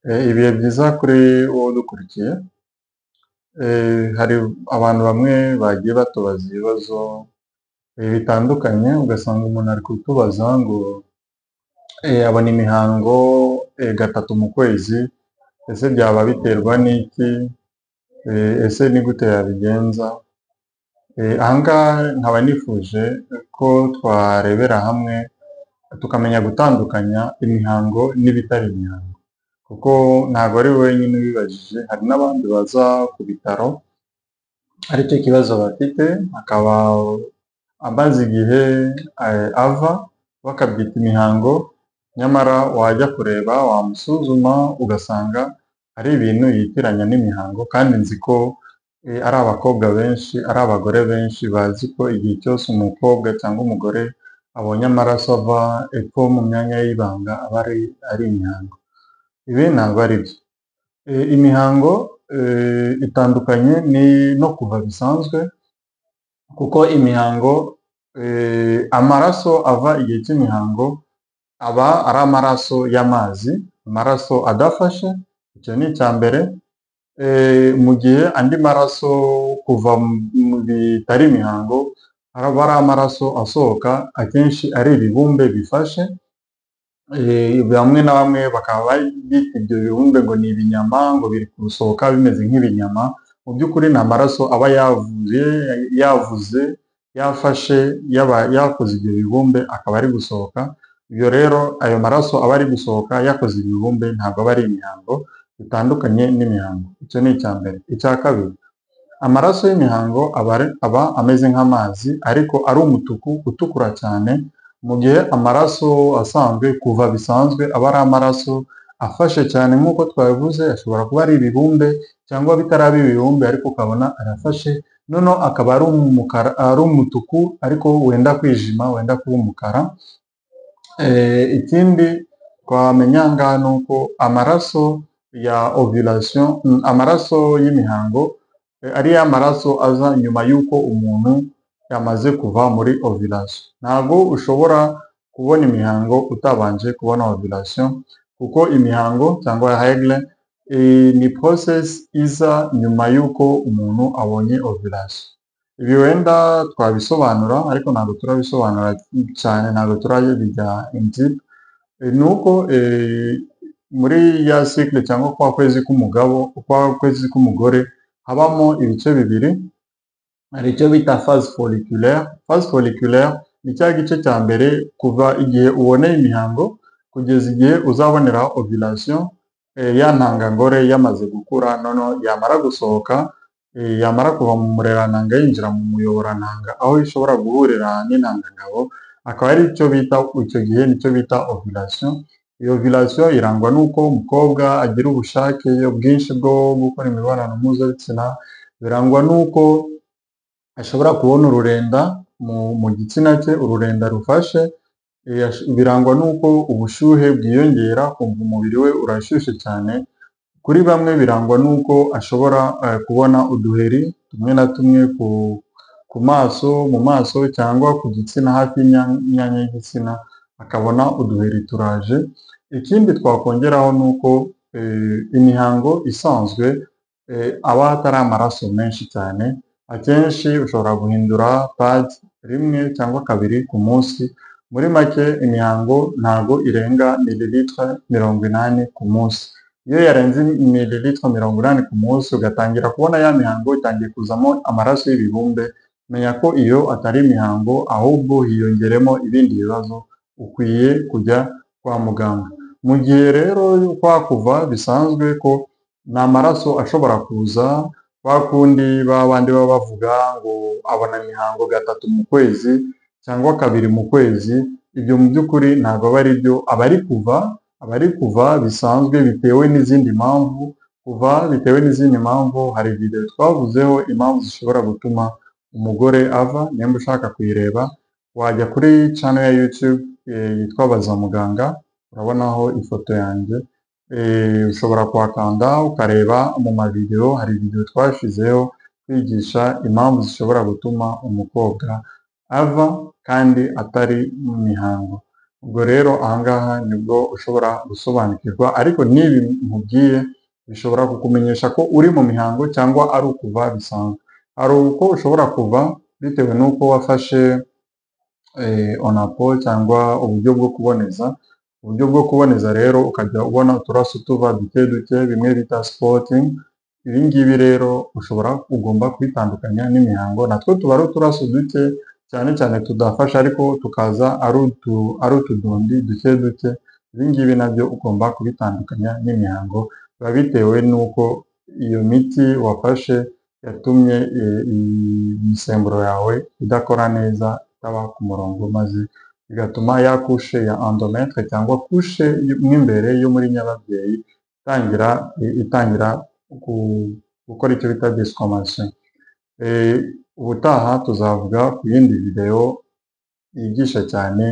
Ibihe byiza kuri wowe udukurikiye. Hari abantu bamwe bagiye batubaza ibibazo bitandukanye, ugasanga umuntu ari kutubaza ngo abona imihango gatatu mu kwezi, ese byaba biterwa n'iki? Ese ni gute yabigenza? Aha ngaha nkaba nifuje ko twarebera hamwe tukamenya gutandukanya imihango n'ibitari imihango, kuko ntabwo ari wowe wenyine ubibajije, hari n'abandi baza ku bitaro aricyo kibazo bafite, akaba amaze igihe ava bakabyita imihango, nyamara wajya kureba wamusuzuma ugasanga ari ibintu yitiranya n'imihango. Kandi nzi ko ari abakobwa benshi, ari abagore benshi bazi ko igihe cyose umukobwa cyangwa umugore abonye amaraso ava epfo mu myanya y'ibanga aba ari imihango. Ibi ntabwo ari byo. Imihango itandukanye no kuva bisanzwe, kuko imihango, amaraso ava igihe cy'imihango aba ari amaraso y'amazi, amaraso adafashe, icyo ni icya mbere. Mu gihe andi maraso kuva bitari imihango aba ari amaraso asohoka akenshi ari ibibumbe bifashe, bamwe na bamwe bakaba bita ibyo bibumbe ngo ni ibinyama, ngo biri gusohoka bimeze nk'ibinyama. Mu by'ukuri ni amaraso aba yavuye, yavuze, yafashe, yaba yakoze ibyo bibumbe akaba ari gusohoka. Ibyo rero, ayo maraso aba ari gusohoka yakoze ibibumbe ntabwo aba ari imihango, bitandukanye n'imihango. Icyo ni icya mbere. Icya kabiri, amaraso y'imihango aba ameze nk'amazi ariko ari umutuku utukura cyane, mu gihe amaraso asanzwe kuva bisanzwe aba ari amaraso afashe cyane nk'uko twabivuze, ashobora kuba ari ibibumbe cyangwa bitaraba ibibumbe ariko ukabona arafashe, noneho akaba ari umukara, ari umutuku ariko wenda kwijima, wenda kuba umukara. Ikindi twamenya aha ngaha ni uko amaraso ya ovulation, amaraso y'imihango, ari ya maraso aza nyuma y'uko umuntu yamaze kuva muri ovulation. Ntabwo ushobora kubona imihango utabanje kubona ovulation, kuko imihango cyangwa règle ni process iza nyuma y'uko umuntu abonye ovulation. Ibi wenda twabisobanura ariko ntabwo turabisobanura cyane, ntabwo turabijya in deep. Ni uko muri ya cycle cyangwa kwa kwezi k'umugabo, kwa kwezi k'umugore habamo ibice bibiri. Hari icyo bita phase folliculaire. Phase folliculaire ni cya gice cya mbere kuva igihe uboneye imihango kugeza igihe uzabonera ovulation, ya ntangangore yamaze gukura, noneho yamara gusohoka, yamara kuva mu murerantanga yinjira mu muyoborantanga aho ishobora guhurira n'intangangabo, akaba ari cyo bita, icyo gihe nicyo bita ovulation. Iyo ovulation irangwa n'uko umukobwa agira ubushake bwinshi bwo gukora imibonano mpuzabitsina, birangwa n'uko ashobora kubona ururenda mu gitsina cye, ururenda rufashe, birangwa n'uko ubushyuhe bwiyongera, akumva umubiri we urashyushye cyane. Kuri bamwe birangwa n'uko ashobora kubona uduheri tumwe na tumwe ku maso, mu maso cyangwa ku gitsina, hafi y'imyanya y'igitsina, akabona uduheri turaje. Ikindi twakongeraho ni uko imihango isanzwe aba atari amaraso menshi cyane, akenshi ushobora guhindura pad rimwe cyangwa kabiri ku munsi. Muri make imihango ntago irenga mililitre 80 ku munsi. Iyo yarenze mililitre 80 ku munsi, ugatangira kubona ya mihango itangiye kuzamo amaraso y'ibibumbe, menya ko iyo atari imihango, ahubwo hiyongeremo ibindi bibazo, ukwiye kujya kwa muganga. Mu gihe rero kwa kuva bisanzwe ko ni amaraso ashobora kuza kwa kundi ba bandi baba bavuga ngo abona imihango gatatu mu kwezi cyangwa kabiri mu kwezi, ibyo mu by'ukuri ntabwo aba ari byo, aba ari kuva bisanzwe bitewe n'izindi mpamvu. Kuva bitewe n'izindi mpamvu, hari video twavuzeho impamvu zishobora gutuma umugore ava. Nimba ushaka kuyireba wajya kuri channel ya YouTube yitwa Baza Muganga, urabonaho ifoto yanjye. Ushobora kuhakanda ukareba mu mavideo, hari video twashizeho kwigisha impamvu zishobora gutuma umukobwa ava kandi atari mu mihango. Ubwo rero ahangaha nibwo ushobora gusobanukirwa, ariko n'ibi nkubwiye bishobora kukumenyesha ko uri mu mihango cyangwa ari ukuva bisanzwe. Hari uko ushobora kuva bitewe n'uko wafashe onapo cyangwa uburyo bwo kuboneza. Uburyo bwo kuboneza rero ukajya ubona uturaso tuva duke duke, bimwe bita spotting. Ibi ngibi rero ushobora ugomba kubitandukanya n'imihango, natwo tuba ari uturaso duke cyane cyane tudafasha, ariko tukaza ari utudundi duke duke. Ibi ngibi nabyo ugomba kubitandukanya n'imihango, biba bitewe n'uko iyo miti wafashe yatumye imisemburo yawe idakora neza, itaba ku murongo, maze bigatuma ya couche ya endomètre cyangwa couche mo imbere yo muri nyababyeyi itangira gukora icyo bita desquamation. Ubutaha tuzavuga ku yindi video yigisha cyane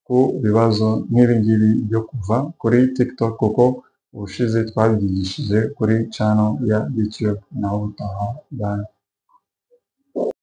ku bibazo nk'ibi ngibi byo kuva kuri TikTok, kuko ubushize twabyigishije kuri channel ya YouTube. Naho ubutaha, bye.